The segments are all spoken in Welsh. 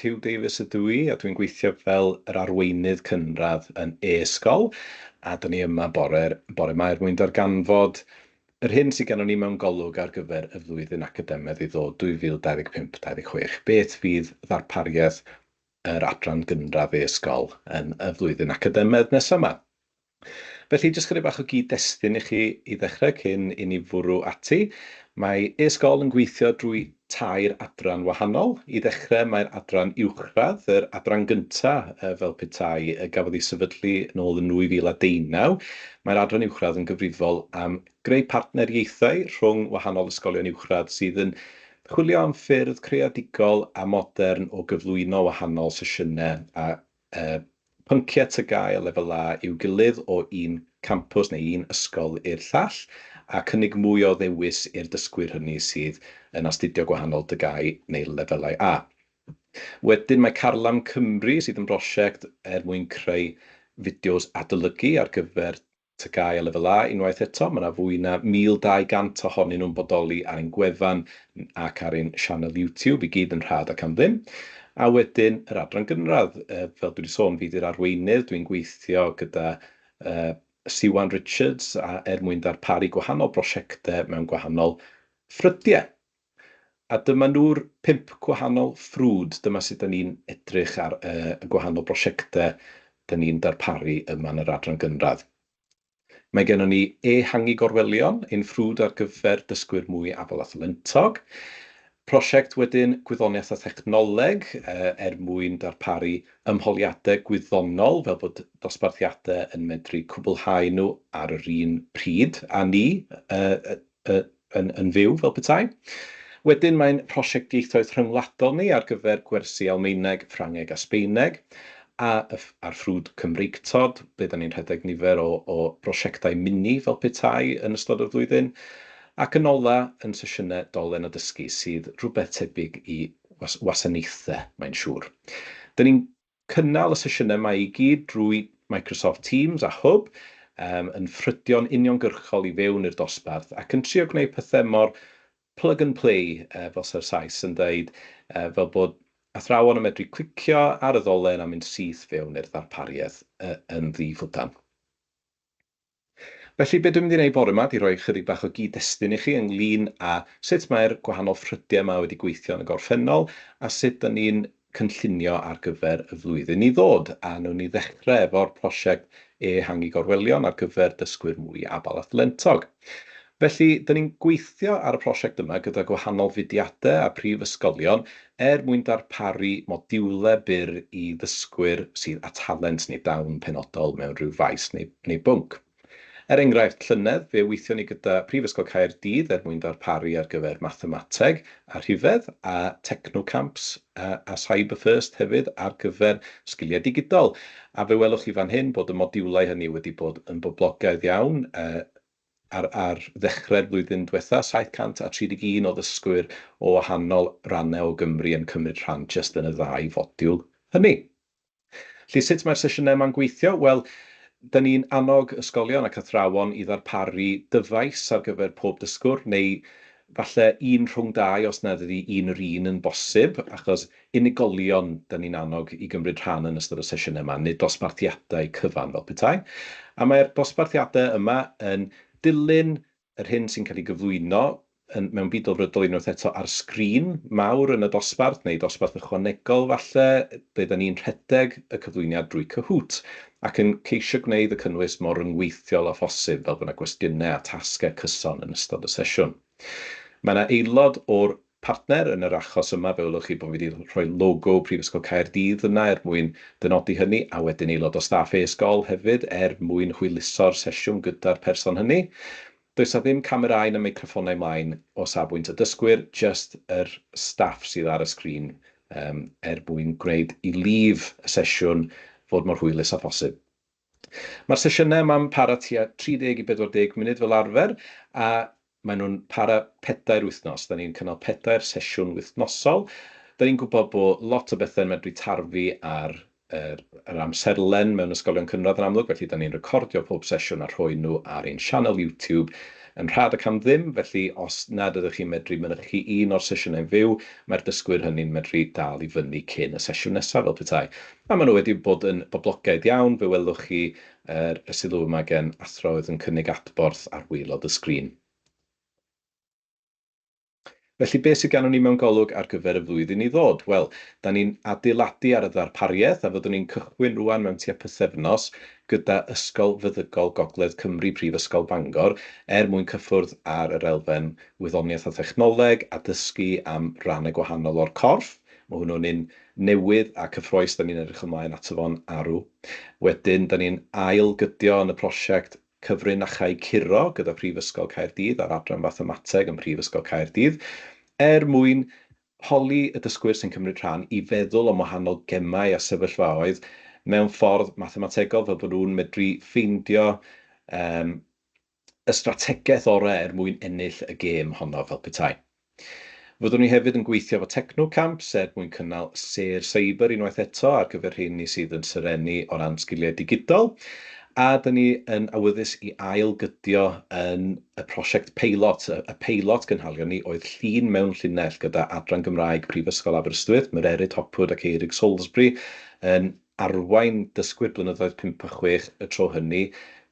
Huw Davies ydw i, a dwi'n gweithio fel yr arweinydd cynradd yn e-sgol, a 'dan ni yma bore bore 'ma er mwyn darganfod yr hyn sydd gennon ni mewn golwg ar gyfer y flwyddyn academaidd i ddod, 2025-26. Beth fydd ddarpariaeth yr adran gynradd e-sgol yn y flwyddyn academaidd nesaf 'ma? Felly, jyst chydig bach o gyd-destun i chi i ddechrau cyn i ni fwrw ati. Mae e-sgol yn gweithio drwy tair adran wahanol. I ddechrau, mae'r adran uwchradd, yr adran gyntaf, fel petai, gafodd ei sefydlu yn ôl yn 2019. Mae'r adran uwchradd yn gyfrifol am greu partneriaethau rhwng wahanol ysgolion uwchradd sydd yn chwilio am ffyrdd creadigol a modern o gyflwyno wahanol sesiynau a pynciau TGAU a Lefel A i'w gilydd o un campws neu un ysgol i'r llall, a cynnig mwy o ddewis i'r dysgwyr hynny sydd yn astudio gwahanol TGAU neu Lefelau A. Wedyn mae Carlam Cymru, sydd yn brosiect er mwyn creu fideos adolygu ar gyfer TGAU a Lefel A unwaith eto. Mae 'na fwy na 1,200 ohonyn nhw'n bodoli ar ein gwefan ac ar ein sianel YouTube, i gyd yn rhad ac am ddim. A wedyn yr adran gynradd, fel dwi 'di sôn, fi 'di'r arweinydd, dwi'n gweithio gyda Siwan Richards a er mwyn darparu gwahanol brosiectau mewn gwahanol ffrydiau. A dyma nhw'r pump gwahanol ffrwd. Dyma sut dan ni'n edrych ar y gwahanol brosiectau dan ni'n darparu yma yn yr adran gynradd. Mae gennym ni ehangu gorwelion, ein ffrwd ar gyfer dysgwyr mwy abl a thalentog. Prosiect wedyn gwyddoniaeth a thechnoleg er mwyn darparu ymholiadau gwyddonol fel bod dosbarthiadau yn medru cwblhau nhw ar yr un pryd â ni yn yn fyw fel petai. Wedyn mae'n prosiect ieithoedd rhyngwladol ni ar gyfer gwersi Almaeneg, Ffrangeg a Sbaeneg, a y a'r ffrwd Cymreictod, ble dan ni'n rhedeg nifer o o brosiectau mini fel petai yn ystod y flwyddyn. Ac yn ola, yn sesiynau dolen a dysgu, sydd rhywbeth tebyg i was wasanaethau, mae'n siŵr. Dan ni'n cynnal y sesiynau 'ma i gyd drwy Microsoft Teams a Hwb, yn ffrydio'n uniongyrchol i fewn i'r dosbarth ac yn trio gwneud pethau mor plug and play, fel sa'r Sais yn dweud, fel bod athrawon yn medru clicio ar y ddolen a mynd syth fewn i'r ddarpariaeth yn ddi-ffwdan. Felly, be dwi'n mynd i wneud bore 'ma 'di rhoi chydig bach o gyd-destun i chi ynglyn â sut mae'r gwahanol ffrydiau 'ma wedi gweithio yn y gorffennol a sut 'dan ni'n cynllunio ar gyfer y flwyddyn i ddod. A wnawn ni ddechrau efo'r prosiect Ehangu Gorwelion ar gyfer dysgwyr mwy abl a thalentog. Felly, 'dan ni'n gweithio ar y prosiect yma gyda gwahanol fudiadau a prifysgolion er mwyn darparu modiwlau byr i ddysgwyr sydd â talent neu dawn penodol mewn rhyw faes neu, neu bwnc. Er enghraifft, llynedd, fe weithion ni gyda Prifysgol Caerdydd er mwyn darparu ar gyfer mathemateg a rhifedd, a Technocamps a, a Cyber First hefyd ar gyfer sgiliau digidol. A fe welwch chi fan hyn bod y modiwlau hynny wedi bod yn boblogaidd iawn, ar ar ddechrau'r flwyddyn diwetha, 731 o ddysgwyr o wahanol rannau o Gymru yn cymryd rhan jyst yn y ddau fodiwl hynny. Felly, sut mae'r sesiynau yma'n gweithio? Wel, da ni'n annog ysgolion ac athrawon i ddarparu dyfais ar gyfer pob dysgwr, neu falle un rhwng dau os nad ydy un yr un yn bosib, achos unigolion dan ni'n annog i gymryd rhan yn ystod y sesiynau yma, nid dosbarthiadau cyfan fel petai. A mae'r dosbarthiadau yma yn dilyn yr hyn sy'n cael ei gyflwyno yn, mewn byd delfrydol unwaith eto ar sgrin mawr yn y dosbarth, neu dosbarth ychwanegol falle, ble dan ni'n rhedeg y cyflwyniad drwy Kahoot, ac yn ceisio gwneud y cynnwys mor ryngweithiol â phosib, fel bod yna gwestiynau a tasgau cyson yn ystod y sesiwn. Mae yna aelod o'r partner yn yr achos yma, fe welwch chi bod fi wedi rhoi logo Prifysgol Caerdydd yna er mwyn dynodi hynny, a wedyn aelod o staff e-sgol hefyd er mwyn hwyluso'r sesiwn gyda'r person hynny. Does 'na ddim camerâu na meicroffonau mlaen o safbwynt y dysgwyr, jyst yr staff sydd ar y sgrin er mwyn gwneud i lif y sesiwn fod mor hwylus â phosib. Mae'r sesiynau yma'n para tua 30 i 40 munud fel arfer, a maen nhw'n para pedair wythnos. Dan ni'n cynnal pedair sesiwn wythnosol. Dan ni'n gwybod bod lot o bethau'n medru tarfu ar yr, yr amserlen mewn ysgolion cynradd yn amlwg, felly dan ni'n recordio pob sesiwn a rhoi nhw ar ein sianel YouTube. Yn rhad ac am ddim, felly os nad ydych chi'n medru mynychu un o'r sesiynau'n fyw, mae'r dysgwyr hynny'n medru dal i fyny cyn y sesiwn nesaf fel petai. A maen nhw wedi bod yn boblogaidd iawn, fe welwch chi yr y sylw yma gen athro oedd yn cynnig adborth ar waelod y sgrin. Felly, beth sydd ganddo ni mewn golwg ar gyfer y flwyddyn i ddod? Wel, da ni'n adeiladu ar y ddarpariaeth a fyddwn ni'n cychwyn rŵan mewn tua pythefnos gyda Ysgol Feddygol Gogledd Cymru Prifysgol Bangor er mwyn cyffwrdd ar yr elfen wyddoniaeth a thechnoleg a dysgu am rannau gwahanol o'r corff. Mae hwnnw'n un newydd a cyffrous, da ni'n edrych ymlaen ato fo'n arw. Wedyn, da ni'n ail-gydio yn y prosiect Cyfrinachau Curo gyda Phrifysgol Caerdydd a'r Adran Fathemateg ym Mhrifysgol Caerdydd, er mwyn holi y dysgwyr sy'n cymryd rhan i feddwl am wahanol gemau a sefyllfaoedd mewn ffordd mathemategol fel bod nhw'n medru ffeindio yym y strategaeth orau er mwyn ennill y gêm honno fel petai. Fyddwn ni hefyd yn gweithio efo Technocamps er mwyn cynnal sêr seibr unwaith eto ar gyfer rheini sydd yn serennu o ran sgiliau digidol, a 'da ni yn awyddus i ail-gydio yn y prosiect peilot. Y peilot gynhalion ni oedd Llun Mewn Llinell gyda Adran Gymraeg Prifysgol Aberystwyth, Mererid Hopwood ac Eurig Salisbury yn arwain dysgwyr blynyddoedd pump a chwech y tro hynny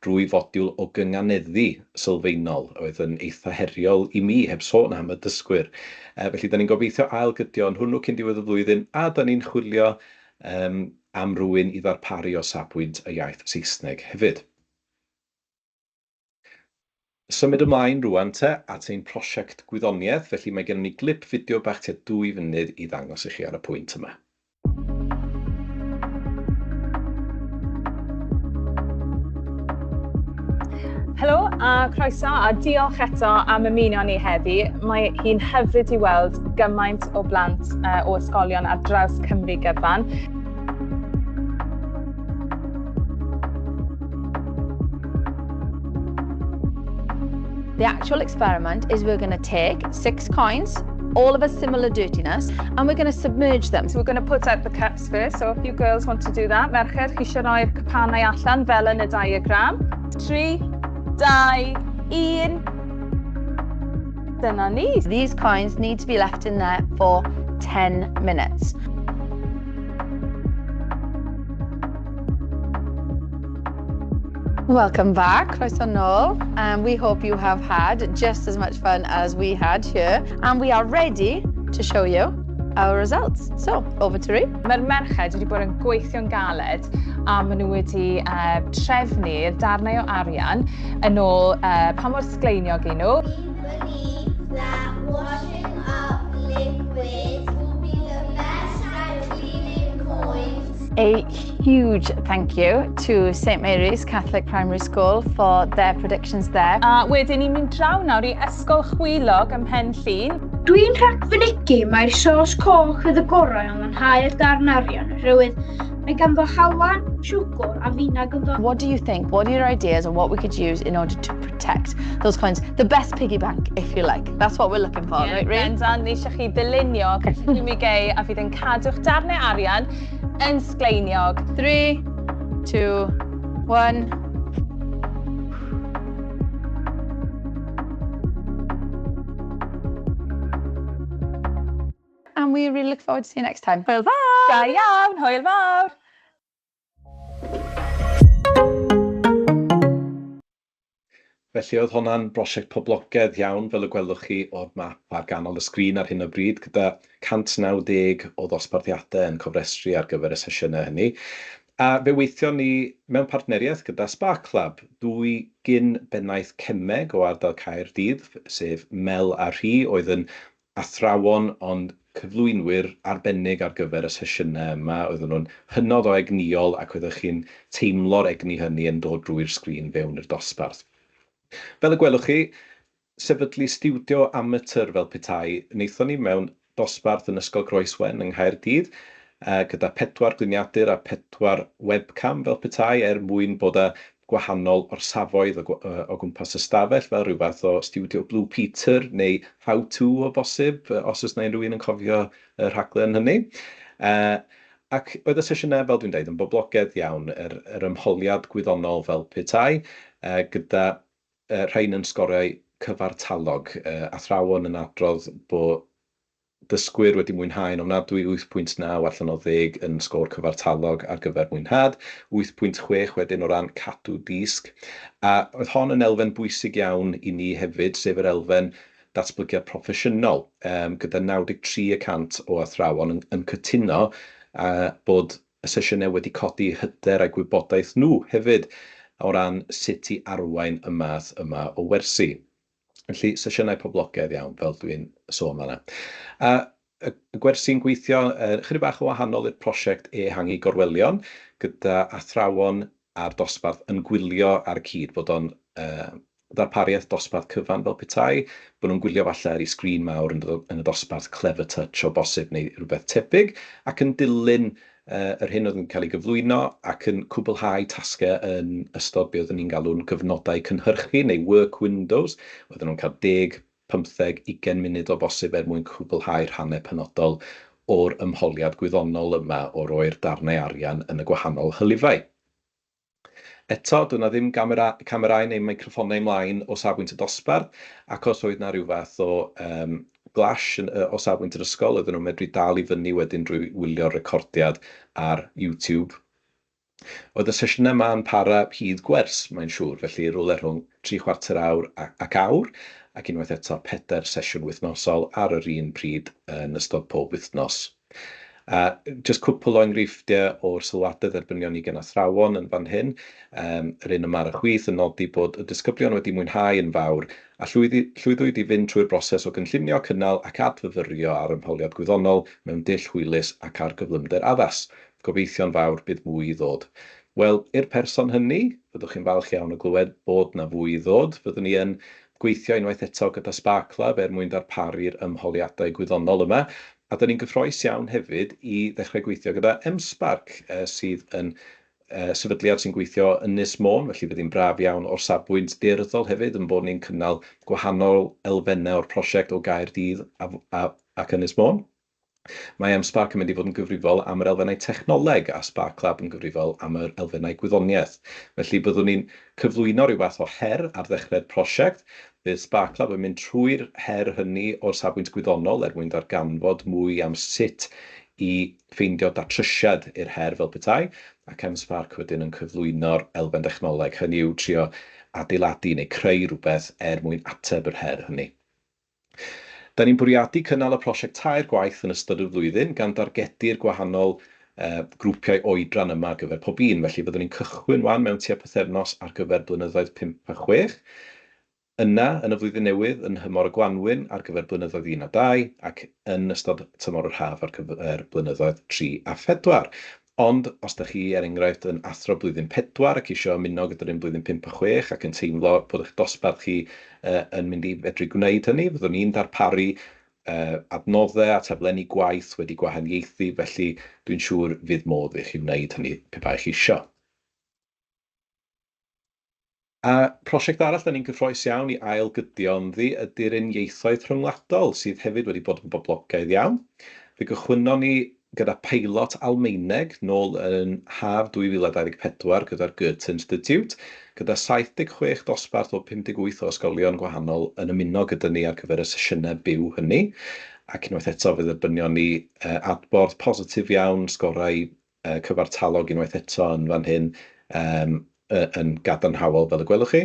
drwy fodiwl o gynganeddu sylfaenol, oedd yn eitha heriol i mi, heb sôn am y dysgwyr. Felly, da ni'n gobeithio ail-gydio yn hwnnw cyn diwedd y flwyddyn, a da ni'n chwilio um, am rywun i ddarparu o safbwynt y iaith Saesneg hefyd. Symud ymlaen rŵan te at ein prosiect gwyddoniaeth, felly mae gennym ni glip fideo bach tua 2 funud i ddangos i chi ar y pwynt yma. Helo a croeso a diolch eto am ymuno ni heddi. Mae hi'n hyfryd i weld gymaint o blant o ysgolion ar draws Cymru gyfan. The actual experiment is we're going to take six coins, all of a similar dirtiness, and we're going to submerge them. So we're going to put out the cups first, so if you girls want to do that, merched, chi eisiau rhoi'r cwpanau allan fel yn y diagram. 3, 2, 1. Dyna ni. These coins need to be left in there for 10 minutes. Welcome back, croeso nôl. And we hope you have had just as much fun as we had here. And we are ready to show you our results. So, over to Rhi. Mae'r merched wedi bod yn gweithio'n galed a maen nhw wedi trefnu'r darnau o arian yn ôl pa mor sgleiniog i nhw. We believe that washing up liquid will be the best at cleaning coins. A huge thank you to St Mary's Catholic Primary School for their predictions there. A wedyn ni'n mynd draw nawr i Ysgol Chwilog ym Mhen Llŷn. Dwi'n rhagfynegi mai'r sos coch fydd y gorau am lanhau'r darn arian oherwydd mae ganddo halen, siwgr a finag ynddo. What do you think? What are your ideas on what we could use in order to protect those coins? The best piggy bank, if you like. That's what we're looking for, right, Rhi? Bendant, ni eisiau chi ddylunio cynllun gei a fydd yn cadw'ch darnau arian yn sgleiniog. 3, 2, 1. And we really look forward to see you next time. Hwyl fawr! Da iawn, hwyl fawr! Felly oedd honna'n brosiect poblogaidd iawn, fel y gwelwch chi o'r map ar ganol y sgrin ar hyn o bryd, gyda 190 o ddosbarthiadau yn cofrestru ar gyfer y sesiynau hynny. A fe weithion ni mewn partneriaeth gyda Spark Lab, dwy gyn bennaeth cemeg o ardal Caerdydd, sef Mel a Rhi, oedd yn athrawon ond cyflwynwyr arbennig ar gyfer y sesiynau yma. Oedden nhw'n hynod o egnïol ac oeddech chi'n teimlo'r egni hynny yn dod drwy'r sgrin fewn i'r dosbarth. Fel y gwelwch chi, sefydlu stiwdio amatur fel petai wnaethon ni mewn dosbarth yn Ysgol Groes-wen yng Nghaerdydd, gyda 4 gliniadur a 4 webcam fel petai er mwyn bod â gwahanol orsafoedd o gwmpas y stafell, fel rhyw fath o stiwdio Blue Peter neu How To o bosib, os oes 'na unrhyw un yn cofio y rhaglen hynny. Ac oedd y sesiynau, fel dwi'n deud, yn boblogaidd iawn, yr ymholiad gwyddonol fel petai, gyda rhain yn sgoriau cyfartalog, athrawon yn adrodd bod dysgwyr wedi mwynhau yn ofnadwy, 8.9 allan o 10 yn sgôr cyfartalog ar gyfer mwynhad, 8.6 wedyn o ran cadw disg. A oedd hon yn elfen bwysig iawn i ni hefyd, sef yr elfen datblygiad proffesiynol, gyda 93% o athrawon yn cytuno bod y sesiynau wedi codi hyder a gwybodaeth nhw hefyd o ran sut i arwain y math yma o wersi. Felly, sesiynau poblogaidd iawn, fel dwi'n sôn fan'na. A y gwersi'n gweithio chydig bach o wahanol i'r prosiect ehangu gorwelion, gyda athrawon a'r dosbarth yn gwylio ar y cyd, bod o'n ddarpariaeth dosbarth cyfan fel petai, bod nhw'n gwylio falle ar eu sgrin mawr yn y dosbarth Clever Touch o bosib neu rhywbeth tebyg, ac yn dilyn yr hyn oedd yn cael ei gyflwyno ac yn cwblhau tasgau yn ystod be oeddwn ni'n galw'n gyfnodau cynhyrchu neu work windows. Oedden nhw'n cael 10, 15, 20 munud o bosib er mwyn cwblhau rhannau penodol o'r ymholiad gwyddonol yma o roi'r darnau arian yn y gwahanol hylifau. Eto, doedd 'na ddim camerâu neu meicroffonau ymlaen o safbwynt y dosbarth, ac os oedd 'na ryw fath o glash o safbwynt yr ysgol, oedden nhw'n medru dal i fyny wedyn drwy wylio'r recordiad ar YouTube. Oedd y sesiynau yma yn para hyd gwers, mae'n siŵr, felly rywle rhwng 3/4 awr ac awr, ac unwaith eto 4 sesiwn wythnosol ar yr un pryd yn ystod pob wythnos. A jyst cwpl o enghreifftiau o'r sylwadau dderbynion ni gan athrawon yn fan hyn. Yr un yma ar y chwith yn nodi bod y disgyblion wedi mwynhau yn fawr a llwyddwyd i fynd trwy'r broses o gynllunio, cynnal ac adfyfyrio ar ymholiad gwyddonol mewn dull hwylus ac ar gyflymder addas. Gobeithio'n fawr bydd mwy i ddod. Wel, i'r person hynny, fyddwch chi'n falch iawn o glywed bod 'na fwy i ddod. Fyddwn ni yn gweithio unwaith eto gyda SparkLab er mwyn darparu'r ymholiadau gwyddonol yma. A dan ni'n gyffrous iawn hefyd i ddechrau gweithio gyda M-SParc, sydd yn sefydliad sy'n gweithio yn Ynys Môn, felly fydd hi'n braf iawn o'r safbwynt daearyddol hefyd yn bod ni'n cynnal gwahanol elfennau o'r prosiect o Gaerdydd ac Ynys Môn. Mae M-SParc yn mynd i fod yn gyfrifol am yr elfennau technoleg a SparkLab yn gyfrifol am yr elfennau gwyddoniaeth. Felly byddwn ni'n cyflwyno rhyw fath o her ar ddechrau'r prosiect. Bydd SparkLab yn mynd trwy'r her hynny o'r safbwynt gwyddonol er mwyn darganfod mwy am sut i ffeindio datrysiad i'r her fel petai, ac M-SParc wedyn yn cyflwyno'r elfen dechnoleg, hynny yw trio adeiladu neu creu rhywbeth er mwyn ateb yr her hynny. Da ni'n bwriadu cynnal y prosiect 3 gwaith yn ystod y flwyddyn, gan dargedu'r gwahanol grwpiau oedran yma ar gyfer pob un. Felly fyddwn ni'n cychwyn wan mewn tua pythefnos ar gyfer blynyddoedd 5 a 6. Yna, yn y flwyddyn newydd, yn nhymor y gwanwyn ar gyfer blynyddoedd 1 a 2, ac yn ystod tymor yr haf ar gyfer blynyddoedd 3 a 4. Ond os dach chi, er enghraifft, yn athro blwyddyn 4 ac isio ymuno gyda'r un blwyddyn 5 a 6 ac yn teimlo bod eich dosbarth chi yn mynd i fedru gwneud hynny, fyddwn ni'n darparu adnoddau a taflenni gwaith wedi gwahaniaethu, felly dwi'n siŵr fydd modd i chi wneud hynny pe bai chi isio. A prosiect arall da ni'n gyffrous iawn i ail-gydio ynddi ydy'r un ieithoedd rhyngwladol, sydd hefyd wedi bod yn boblogaidd iawn. Fe gychwynnon ni gyda peilot Almaeneg nôl yn haf 2024 gyda'r Goethe Institute, gyda 76 dosbarth o 58 o ysgolion gwahanol yn ymuno gyda ni ar gyfer y sesiynau byw hynny. Ac unwaith eto fe dderbynion ni adborth positif iawn, sgorau cyfartalog unwaith eto yn fan hyn, yn gadarnhaol fel y gwelwch chi.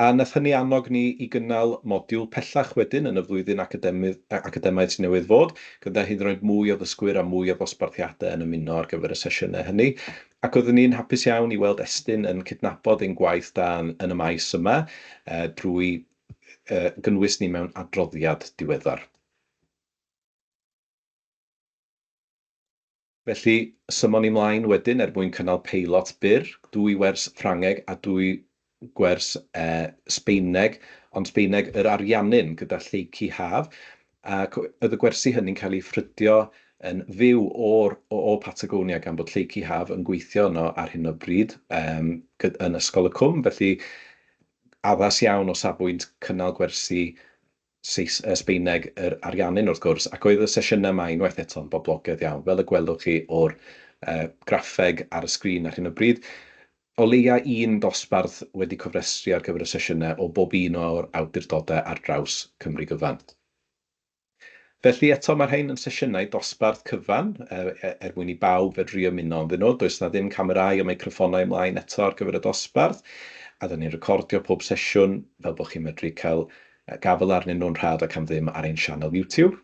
A nath hynny annog ni i gynnal modiwl pellach wedyn yn y flwyddyn academaidd sy'n newydd fod, gyda hyd yn oed mwy o ddysgwyr a mwy o ddosbarthiadau yn ymuno ar gyfer y sesiynau hynny. Ac oeddwn ni'n hapus iawn i weld Estyn yn cydnabod ein gwaith da yn y maes yma drwy gynnwys ni mewn adroddiad diweddar. Felly, symon ni mlaen wedyn er mwyn cynnal peilot byr, 2 wers Ffrangeg a 2 gwers Sbeineg, ond Sbeineg yr Ariannin gyda Lleucu Haf, ac oedd y gwersi hynny'n cael eu ffrydio yn fyw o'r, o Patagonia gan bod Lleucu Haf yn gweithio yno ar hyn o bryd yn Ysgol y Cwm, felly addas iawn o safbwynt cynnal gwersi Sbeineg yr Ariannin wrth gwrs, ac oedd y sesiynau yma unwaith eto'n boblogaidd iawn, fel y gwelwch chi o'r graffeg ar y sgrin ar hyn o bryd. o leia un dosbarth wedi cofrestru ar gyfer y sesiynau o bob un o'r awdurdodau ar draws Cymru gyfan. Felly eto, mae rhain yn sesiynau dosbarth cyfan, er mwyn i bawb fedru ymuno ynddyn nhw. Does 'na ddim camerâu a meicroffonau ymlaen eto ar gyfer y dosbarth, a dan ni'n recordio pob sesiwn fel bod chi'n medru cael gafael arnyn nhw'n rhad ac am ddim ar ein sianel YouTube.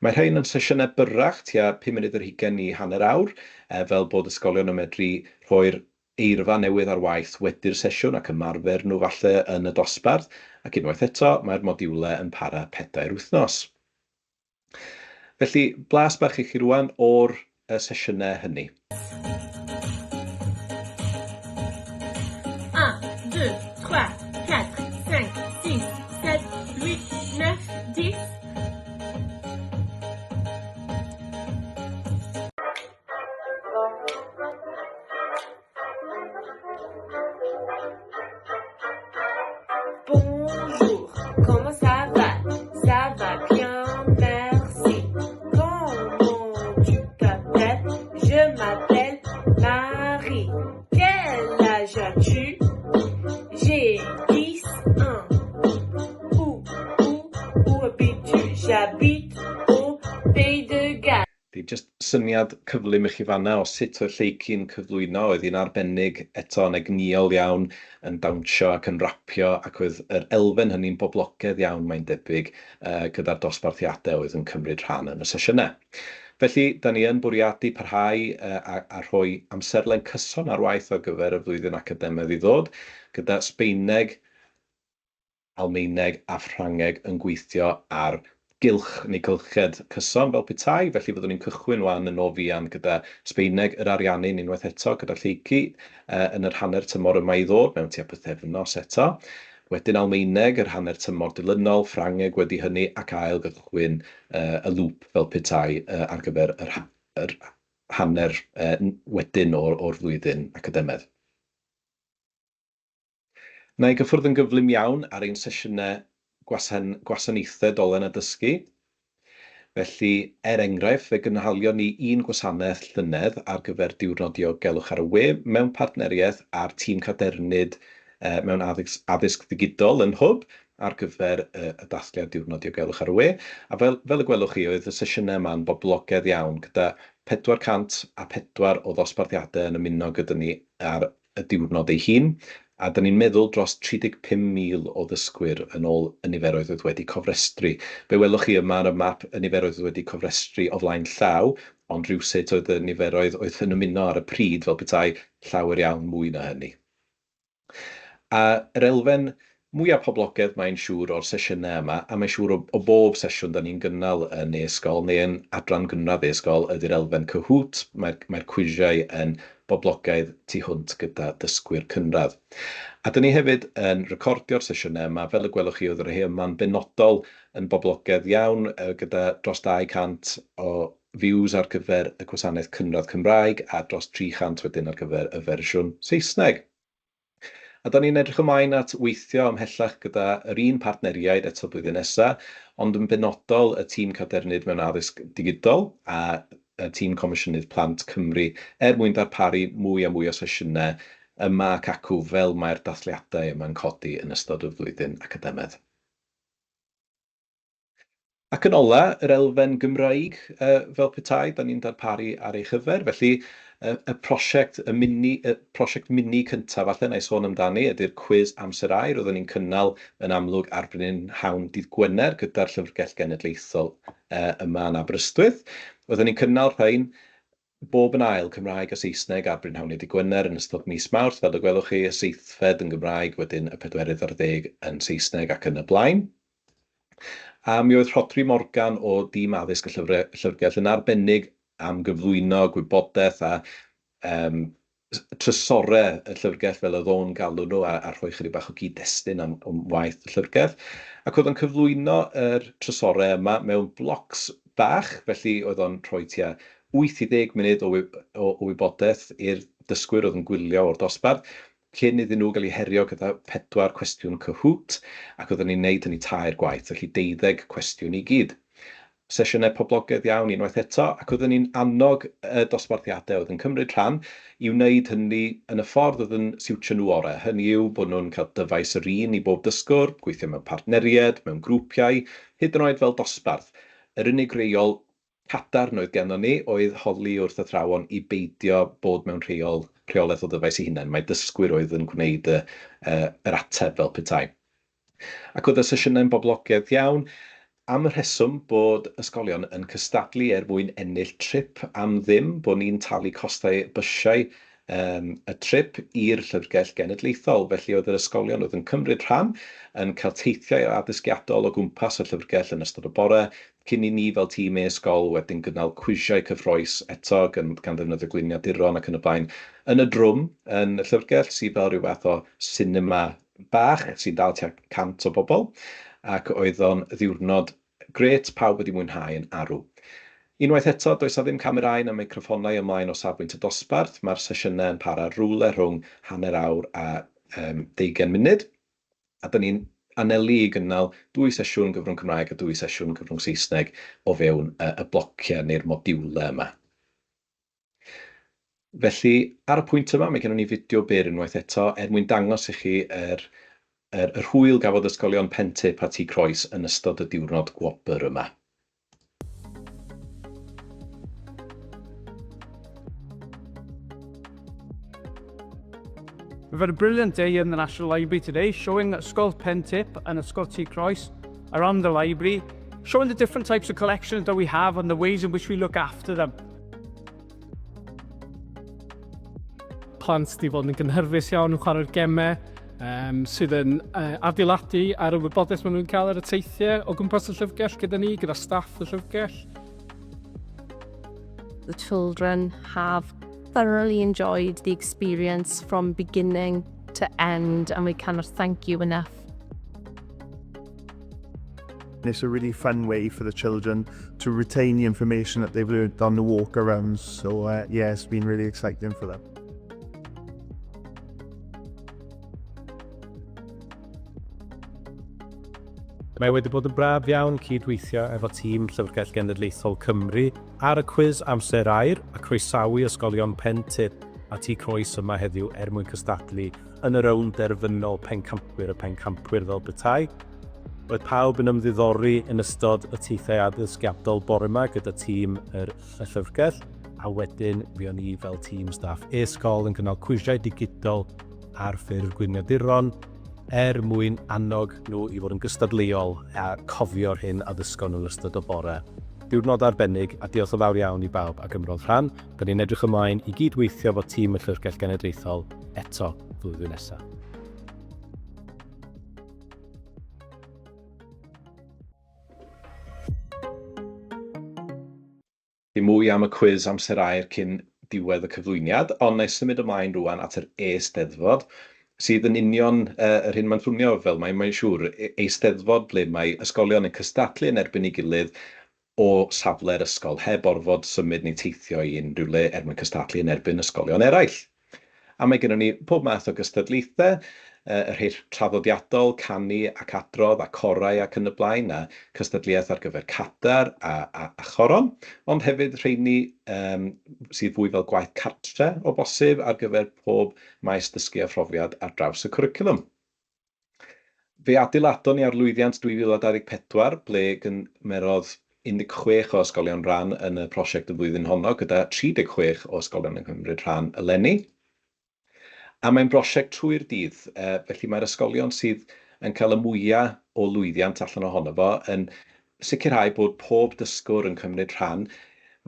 Mae rhain yn sesiynau byrrach, tua 5 munud ar hugain i hanner awr, fel bod ysgolion yn medru rhoi'r eirfa newydd ar waith wedi'r sesiwn ac ymarfer nhw falle yn y dosbarth, ac unwaith eto, mae'r modiwlau yn para 4 wythnos. Felly, blas bach i chi rŵan o'r sesiynau hynny. Un, deux, trois, quatre, cinq, six, sept, huit, neuf, dix. Bonjour, comment ça va? Ça va bien, merci. Comment tu t'appelles? Je m'appelle Marie. Quel âge as-tu? J'ai 10 ans. Où, où, où habites-tu? J'habite au Pays de Galles. Felly, jyst syniad cyflym i chi fan'na o sut oedd Lleucu'n cyflwyno. Oedd hi'n arbennig eto, yn egnïol iawn, yn dawnsio ac yn rapio, ac oedd yr elfen hynny'n boblogaidd iawn, mae'n debyg, gyda'r dosbarthiadau oedd yn cymryd rhan yn y sesiynau. Felly, da ni yn bwriadu parhau a rhoi amserlen cyson ar waith ar gyfer y flwyddyn academaidd i ddod, gyda Sbaeneg, Almaeneg a Ffrangeg yn gweithio ar gylch neu gylched cyson fel petai, felly fyddwn ni'n cychwyn 'wan yn o fuan gyda Sbaeneg yr Ariannin unwaith eto gyda Lleucu yn yr hanner tymor yma i ddod, mewn tua pythefnos eto. Wedyn Almaeneg yr hanner tymor dilynol, Ffrangeg wedi hynny ac ail gychwyn y lŵp fel petai ar gyfer yr yr hanner wedyn o'r o'r flwyddyn academaidd. Wna i gyffwrdd yn gyflym iawn ar ein sesiynau gwasanaethau dolen a dysgu. Felly, er enghraifft, fe gynhalion ni un gwasanaeth llynedd ar gyfer Diwrnod Diogelwch ar y We mewn partneriaeth â'r tîm cadernid mewn addysg, addysg ddigidol yn Hwb ar gyfer y dathliad Diwrnod Diogelwch ar y We. A fel, fel y gwelwch chi, oedd y sesiynau yma'n boblogaidd iawn, gyda 404 o ddosbarthiadau yn ymuno gyda ni ar y diwrnod ei hun, a dan ni'n meddwl dros 35,000 o ddysgwyr yn ôl y niferoedd oedd wedi cofrestru. Fe welwch chi yma ar y map y niferoedd oedd wedi cofrestru o flaen llaw, ond rywsut oedd y niferoedd oedd yn ymuno ar y pryd fel petai llawer iawn mwy na hynny. A yr elfen mwya poblogaidd mae'n siŵr o'r sesiynau yma, a mae'n siŵr o, o bob sesiwn dan ni'n gynnal yn e-sgol neu yn adran gynradd e-sgol, ydy'r elfen Kahoot. Mae'r mae cwisiau yn boblogaidd tu hwnt gyda dysgwyr cynradd. A dan ni hefyd yn recordio'r sesiynau yma, fel y gwelwch chi, oedd y rhai yma'n benodol yn boblogaidd iawn, gyda dros 200 o views ar gyfer y gwasanaeth cynradd Cymraeg a dros 300 wedyn ar gyfer y fersiwn Saesneg. A dan ni'n edrych ymlaen at weithio ymhellach gyda yr un partneriaid eto blwyddyn nesa, ond yn benodol y tîm cadernid mewn addysg digidol a y tîm Comisiynydd Plant Cymru er mwyn darparu mwy a mwy o sesiynau yma ac acw fel mae'r dathliadau yma'n codi yn ystod y flwyddyn academaidd. Ac yn ola, yr elfen Gymraeg, fel petai, dan ni'n darparu ar ei chyfer. Felly, y prosiect, y mini, y prosiect mini cyntaf falle wna i sôn amdani ydy'r cwis Amser Aur oeddwn ni'n cynnal yn amlwg ar brynhawn dydd Gwener gyda'r Llyfrgell Genedlaethol yma yn Aberystwyth. Oeddwn ni'n cynnal rhain bob yn ail, Cymraeg a Saesneg ar brynhawniau dydd Gwener yn ystod mis Mawrth, fel y gwelwch chi, y seithfed yn Gymraeg, wedyn y pedwerydd ar ddeg yn Saesneg ac yn y blaen. A mi oedd Rhodri Morgan o dîm addysg y Llyfrgell yn arbennig am gyflwyno gwybodaeth a trysorau y llyfrgell, fel oedd o'n galw nhw, a rhoi chydig bach o gyd-destun am waith y llyfrgell. Ac oedd o'n cyflwyno yr trysorau yma mewn blocs bach, felly oedd o'n rhoi tua 8 i 10 munud o wybodaeth i'r dysgwyr oedd yn gwylio o'r dosbarth, cyn iddyn nhw gael eu herio gyda 4 cwestiwn Kahoot, ac oedden ni'n neud hynny tair gwaith, felly 12 cwestiwn i gyd. Sesiynau poblogaidd iawn unwaith eto, ac oeddwn ni'n annog y dosbarthiadau oedd yn cymryd rhan i wneud hynny yn y ffordd oedd yn siwtio nhw orau. Hynny yw bod nhw'n cael dyfais yr un i bob dysgwr, gweithio mewn partneriaid, mewn grwpiau, hyd yn oed fel dosbarth. Yr unig reol cadarn oedd gennon ni oedd holi wrth athrawon i beidio bod mewn rheol, rheolaeth o ddyfais eu hunain. Mae dysgwyr oedd yn gwneud y, yr ateb fel petai. Ac oedd y sesiynau'n boblogaidd iawn am y rheswm bod ysgolion yn cystadlu er mwyn ennill trip am ddim, bod ni'n talu costau bysiau um, y trip i'r Llyfrgell Genedlaethol. Felly oedd yr ysgolion oedd yn cymryd rhan yn cael teithiau addysgiadol o gwmpas y llyfrgell yn ystod y bore, cyn i ni fel tîm e-sgol wedyn gynnal cwisiau cyffroes eto gan, gan ddefnyddio gliniaduron ac yn y blaen yn y drwm yn y llyfrgell, sydd fel rhyw fath o sinema bach sy'n dal tua 100 o bobl, ac oedd o'n ddiwrnod grêt, pawb wedi mwynhau yn arw. Unwaith eto, does 'na ddim camerâu na meicroffonau ymlaen o safbwynt y dosbarth, mae'r sesiynau yn para rywle rhwng hanner awr a um, 20 munud, a dyn ni'n anelu i gynnal dwy sesiwn gyfrwng Cymraeg a dwy sesiwn gyfrwng Saesneg o fewn y, y blociau neu'r modiwlau yma. Felly, ar y pwynt yma, mae gennym ni fideo byr unwaith eto er mwyn dangos i chi yr, yr, yr hwyl gafodd ysgolion Pentip a Tŷ Croes yn ystod y diwrnod gwobr yma. We've had a brilliant day in the National Library today, showing Ysgol Pentip and Ysgol Tŷ Croes around the library, showing the different types of collections that we have and the ways in which we look after them. Plant di fod yn gynhyrfus iawn yn chwarae'r gemau, um, sydd yn uh, adeiladu ar y wybodaeth maen nhw'n cael ar y teithiau o gwmpas y llyfrgell gyda ni, gyda staff y llyfrgell. The children have thoroughly enjoyed the experience from beginning to end and we cannot thank you enough. It's a really fun way for the children to retain the information that they've learned on the walk around. So uh, yeah, it's been really exciting for them. Mae wedi bod yn braf iawn cydweithio efo tîm Llyfrgell Genedlaethol Cymru ar y cwis Amser Aur a croesawu ysgolion Pen-tip a Tŷ Croes yma heddiw er mwyn cystadlu yn y rownd derfynol Pencampwyr y Pencampwyr fel petai. Roedd pawb yn ymddiddori yn ystod y teithiau addysgiadol bore 'ma gyda tîm yr y llyfrgell, a wedyn fuon ni fel tîm staff e-sgol yn cynnal cwisiau digidol ar ffurf gwiniaduron er mwyn annog nhw i fod yn gystadleuol a cofio'r hyn a ddysgon nhw yn ystod y bore. Diwrnod arbennig, a diolch yn fawr iawn i bawb a gymrodd rhan. Da ni'n edrych ymlaen i gyd-weithio efo tîm y Llyfrgell Genedlaethol eto flwyddyn nesaf. Dim mwy am y cwis amser aur cyn diwedd y cyflwyniad, ond na i symud ymlaen rwan at yr e-steddfod, sydd yn union uh, yr hyn mae'n swnio fel mae'n mae'n siŵr, e, eisteddfod ble mae ysgolion yn cystadlu yn erbyn ei gilydd o safle'r ysgol, heb orfod symud neu teithio i unrhyw le er mwyn cystadlu yn erbyn ysgolion eraill. A mae gennym ni pob math o gystadlaethau, y rhai traddodiadol, canu ac adrodd a corau ac yn y blaen, a cystadleuaeth ar gyfer cadair a, a, a choron, ond hefyd rheini um, sydd fwy fel gwaith cartre o bosib ar gyfer pob maes dysgu a phrofiad ar draws y cwricwlwm. Fe adeiladon ni ar lwyddiant 2024, ble gymerodd 16 o ysgolion ran yn y prosiect y flwyddyn honno, gyda 36 o ysgolion yn cymryd rhan eleni. A mae'n brosiect trwy'r dydd, felly mae'r ysgolion sydd yn cael y mwyaf o lwyddiant allan ohono fo yn sicrhau bod pob dysgwr yn cymryd rhan,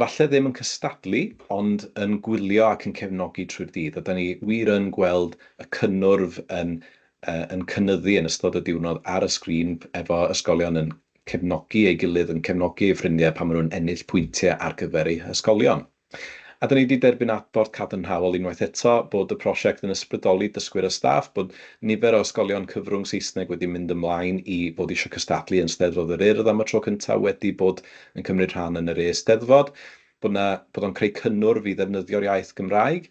falle ddim yn cystadlu, ond yn gwylio ac yn cefnogi trwy'r dydd. A da ni wir yn gweld y cynnwrf yn, uh, yn cynyddu yn ystod y diwrnod ar y sgrin efo ysgolion yn cefnogi ei gilydd, yn cefnogi eu ffrindiau pan maen nhw'n ennill pwyntiau ar gyfer eu hysgolion. A 'dan ni 'di derbyn adborth cadarnhaol unwaith eto bod y prosiect yn ysbrydoli dysgwyr a staff, bod nifer o ysgolion cyfrwng Saesneg wedi mynd ymlaen i fod eisiau cystadlu yn Steddfod yr Urdd am y tro cyntaf wedi bod yn cymryd rhan yn yr e-Steddfod, bod 'na, bod o'n creu cynnwrf i ddefnyddio'r iaith Gymraeg,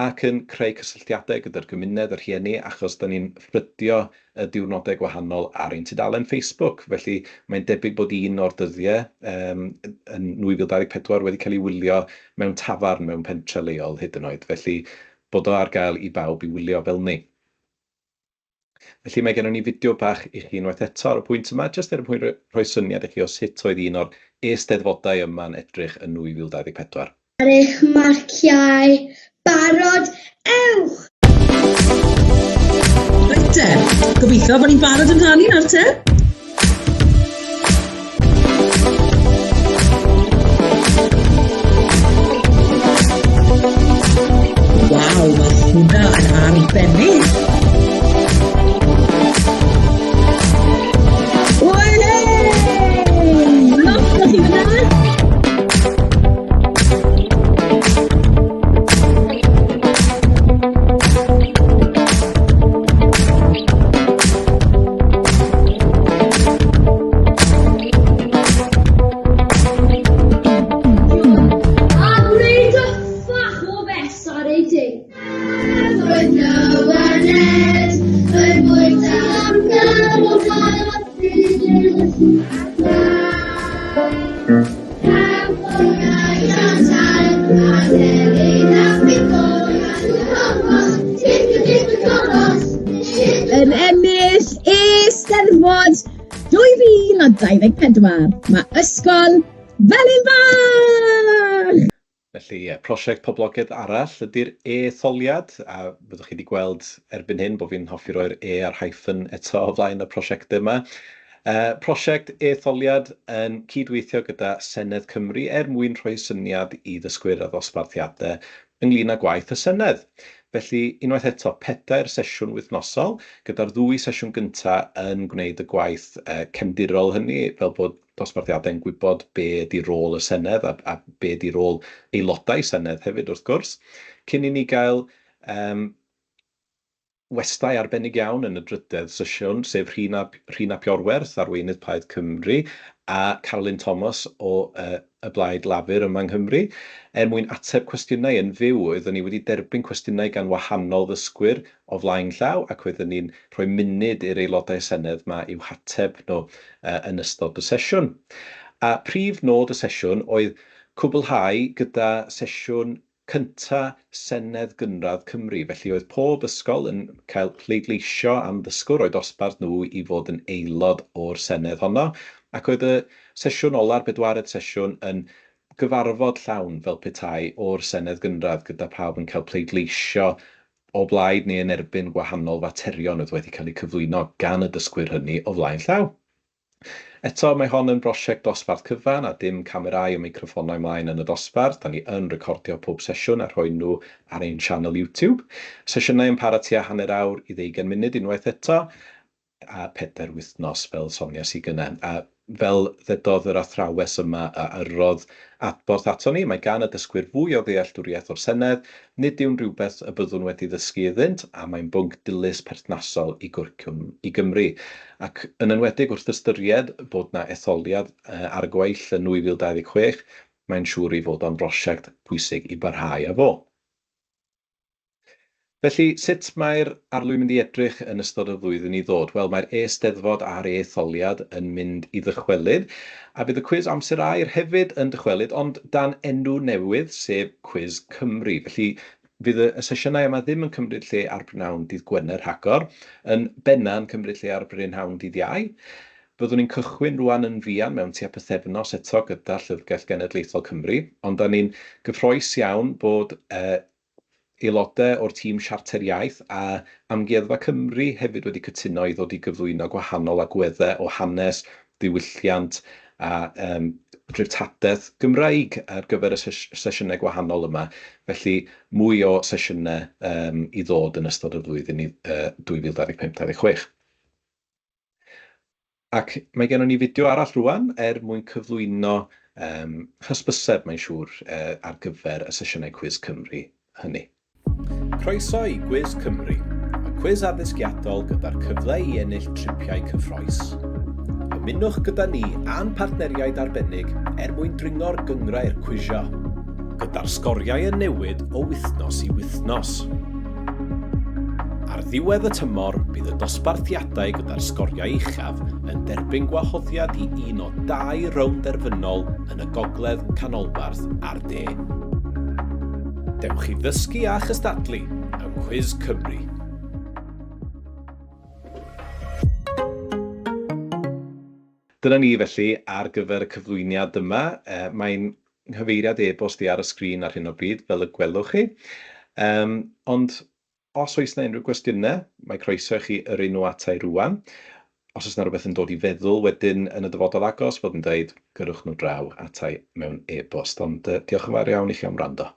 ac yn creu cysylltiadau gyda'r gymuned, y rhieni, achos dan ni'n ffrydio y diwrnodau gwahanol ar ein tudalen Facebook. Felly mae'n debyg bod un o'r dyddiau um, yn 2024 wedi cael ei wylio mewn tafarn mewn pentre leol hyd yn oed. Felly bod o ar gael i bawb i wylio fel ni. Felly mae gennym ni fideo bach i chi unwaith eto ar y pwynt yma, jyst er mwyn rhoi syniad i chi o sut oedd un o'r eisteddfodau yma'n edrych yn 2024. Ar eich marciau, barod, ewch! Reit te, gobeithio bod ni'n barod amdani nawr te. Waw, mae hwnna yn arbennig! Wei! Lot o chi fyna! A gwneud y ffach o fes ar ei ding. Roedd Noah Ned yn bwyta am ganol Yn ennill Eisteddfod 2024, mae Ysgol Felin Fach! Felly ie, prosiect poblogaidd arall ydy'r e-etholiad, a fyddwch chi wedi gweld erbyn hyn bod fi'n hoffi roi'r e a'r hyphen eto o flaen y prosiectau yma. Prosiect e-etholiad yn cydweithio gyda Senedd Cymru er mwyn rhoi syniad i ddysgwyr a ddosbarthiadau ynglyn â gwaith y Senedd. Felly, unwaith eto, pedair sesiwn wythnosol, gyda'r ddwy sesiwn gyntaf yn gwneud y gwaith cefndirol hynny, fel bod dosbarthiadau'n gwybod be ydy rôl y Senedd a, a be ydy rôl aelodau Senedd hefyd, wrth gwrs, cyn i ni gael um, westai arbennig iawn yn y drydedd sesiwn, sef Rhun ap, Rhun ap Iorwerth, arweinydd Plaid Cymru, a Carolyn Thomas o uh, y Blaid Lafur yma yng Nghymru, er mwyn ateb cwestiynau yn fyw. Oeddwn ni wedi derbyn cwestiynau gan wahanol ddysgwyr o flaen llaw ac oeddwn ni'n rhoi munud i'r aelodau Senedd 'ma i'w hateb nhw yn ystod y sesiwn. A prif nod y sesiwn oedd cwblhau gyda sesiwn cynta Senedd Gynradd Cymru, felly oedd pob ysgol yn cael pleidleisio am ddysgwr o'u dosbarth nhw i fod yn aelod o'r Senedd honno, ac oedd y sesiwn ola'r bedwaredd sesiwn, yn gyfarfod llawn fel petai o'r Senedd Gynradd gyda phawb yn cael pleidleisio o blaid neu yn erbyn gwahanol faterion oedd wedi cael eu cyflwyno gan y dysgwyr hynny o flaen llaw. Eto, mae hon yn brosiect dosbarth cyfan a dim camerâu a meicroffonau mlaen yn y dosbarth. Da ni yn recordio pob sesiwn a rhoi nhw ar ein sianel YouTube. Sesiynau yn para tua hanner awr i ddeugain munud unwaith eto, a pedair wythnos, fel soniais i gynnau. A fel ddedodd yr athrawes yma a yrrodd adborth ato ni, mae gan y dysgwyr fwy o ddealltwriaeth o'r Senedd, nid yw'n rhywbeth y byddwn wedi ddysgu iddynt, a mae'n bwnc dilys perthnasol i gwricwlwm i Gymru. Ac yn enwedig wrth ystyried bod 'na etholiad ar y gweill yn 2026, mae'n siŵr ei fod o'n brosiect pwysig i barhau â fo. Felly, sut mae'r arlwy mynd i edrych yn ystod y flwyddyn i ddod? Wel, mae'r e-Steddfod a'r e-etholiad yn mynd i ddychwelyd, a bydd y cwis Amser Aur hefyd yn dychwelyd, ond dan enw newydd, sef Cwis Cymru. Felly, fydd y sesiynau yma ddim yn cymryd lle ar brynhawn dydd Gwener rhagor, yn benna yn cymryd lle ar brynhawn dydd Iau. Byddwn ni'n cychwyn rŵan yn fuan mewn tua pythefnos eto gyda Llyfrgell Genedlaethol Cymru, ond 'dan ni'n gyffrous iawn bod aelodau o'r tîm Siarter Iaith a Amgueddfa Cymru hefyd wedi cytuno i ddod i gyflwyno gwahanol agweddau o hanes, diwylliant a um, dreftadaeth Gymraeg ar gyfer y sesiynau gwahanol yma. Felly mwy o sesiynau um, i ddod yn ystod y flwyddyn uh, 2025-26. Ac mae gennon ni fideo arall rŵan er mwyn cyflwyno yym hysbyseb, mae'n siŵr, yy ar gyfer y sesiynau Cwis Cymru hynny. Croeso i Gwis Cymru, y cwis addysgiadol gyda'r cyfle i ennill tripiau cyffrous. Ymunwch gyda ni a'n partneriaid arbennig er mwyn dringo'r gynghrair cwisio. gyda'r sgoriau yn newid o wythnos i wythnos. Ar ddiwedd y tymor, bydd y dosbarthiadau gyda'r sgoriau uchaf yn derbyn gwahoddiad i un o dau rownd derfynol yn y Gogledd, Canolbarth a'r De. Dewch i ddysgu a chystadlu yng Nghwis Cymru! Dyna ni felly ar gyfer y cyflwyniad yma. Mae'n nghyfeiriad e-bost i ar y sgrin ar hyn o bryd, fel y gwelwch chi. Ond os oes 'na unrhyw gwestiynau, mae croeso i chi yrru nhw ata i rŵan. Os oes 'na rywbeth yn dod i feddwl wedyn yn y dyfodol agos, fel dwi'n dweud, gyrrwch nhw draw ata i mewn e-bost. Ond diolch yn fawr iawn i chi am wrando.